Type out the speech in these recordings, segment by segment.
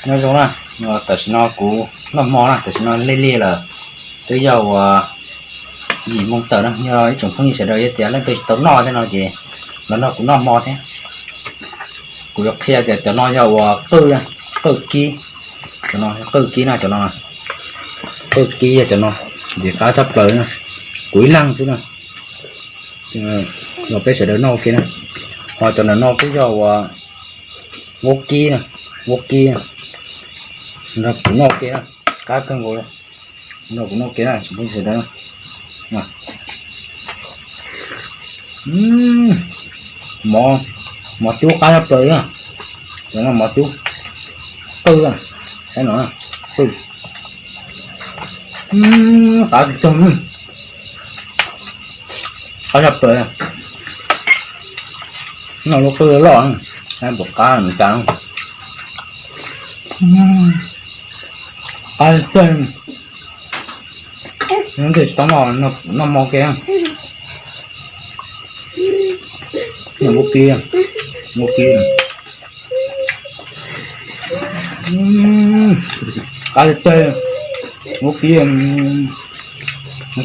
Nyob zoo na, tam sim no kuv noj hmo na, tam sim no lig lig lawm, twb yog uas yim moo tawm na. Yog ib tsoom phooj ywg sawv daws yog tias leej twg tsis tau noj thiab no ces los nrog kuv noj hmo thiab. Kuv yuav qhia tias cov no yog uas qwj, qwj kib, cov no qwj kib na, cov no qwj kib yog cov no, ntxim qab tshaj plaws na. Kuv ib leeg xwb na, los peb sawv daws noj ua ke na. Ho cov ntawm no kuj yog uas vaub kib na, vaub kib, nrog kuv noj ua ke na, qab kawg nkaus li. Nrog kuv noj ua ke na tsoom phooj ywg sawv daws. Mov, mov cub qab tshaj plaws na, cov no mov cub qwj, saib no, qwj, qab tag, qab tshaj plaws. Noj lub qwj loj, saib puas qab cas. Qab tag, noj tsis tau noj, noj hmo ke. Noj vaub kib, vaub kib, qab tag, vaub kib.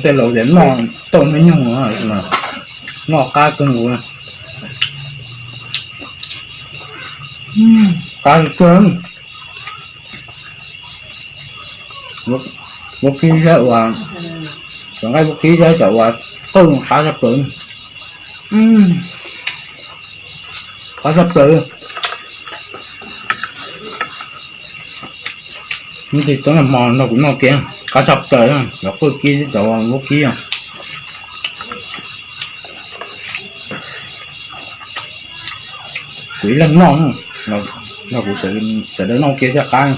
Tej laus tias noj tauj hnub nyoog, noj qab kawg nkaus, qab kawg. Vaub kib thiab uas, cov nqaij vaub kib thiab cov uas qwj qab tshaj plaws, qab tshaj plaws. Noj tsis tau noj hmo nrog kuv noj ke, qab tshaj plaws, cov qwj kib thiab cov vaub kib. Kuv ib leeg noj, nrog kuv sawv daws noj ua ke thiaj qab.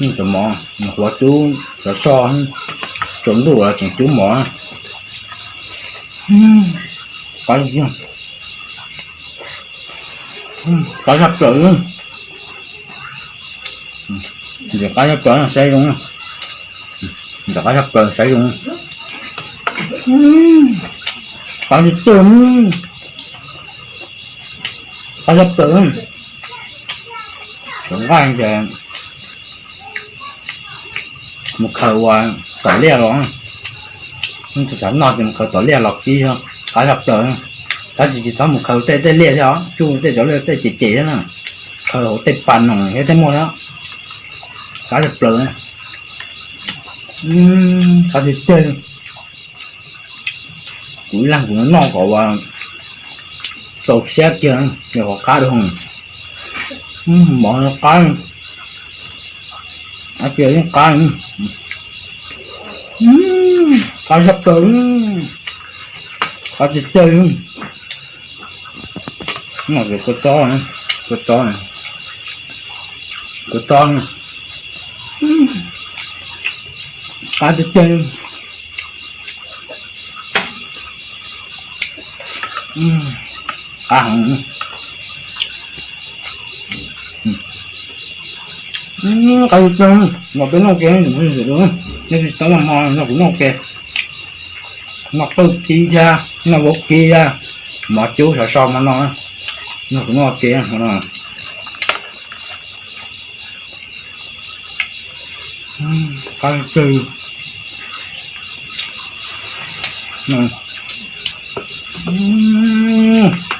Cov mov, hluav cub, cov so, tsaus ntuj los tseem cub mov. Qab, qab tshaj plaws, ntxim qab tshaj plaws, saib zoo, ntxim qab tshaj plaws, saib zoo. Qab tiag tiag, qab tshaj plaws. Cov nqaij ces mus khaws ua tom liaj los, tsis xav noj ces mus khaws tom liaj los kib, qab tshaj plaws. Tab sis tsis txhob mus khaws tej tej liaj thiab os, tsuj tej cov liaj tej ces ces thiab na, khaws hauv tej pas noog thiab tej muaj thiab, qab tshaj plaws. Qab tiag tiag. Kuv ib leeg kuv noj kom uas txaus siab kiag, yog qab dua, mov qab, qab tiag, qab, qab tshaj plaws, qab tiag tiag. Noj kua txob, kua txob, kua txob, qab tiag tiag. Qab heev, qab tiag tiag. Los peb noj ke, nej tsis tau noj hmo nrog kuv noj ke. Noj qwj kib thiab noj vaub kib thiab mov cub xov so hmo no, nrog kuv noj ke hmo no. Qab tiag,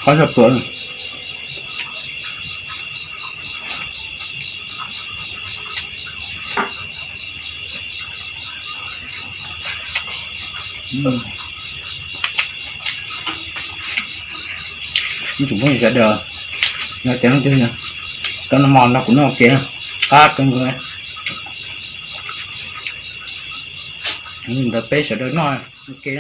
qab tshaj plaws. Ib tsoom phooj ywg sawv daws, yog tias leej twg tsis tau noj hmo no kuv noj ua ke, qab kawg nkaus. Ntawd peb sawv daws noj ua ke.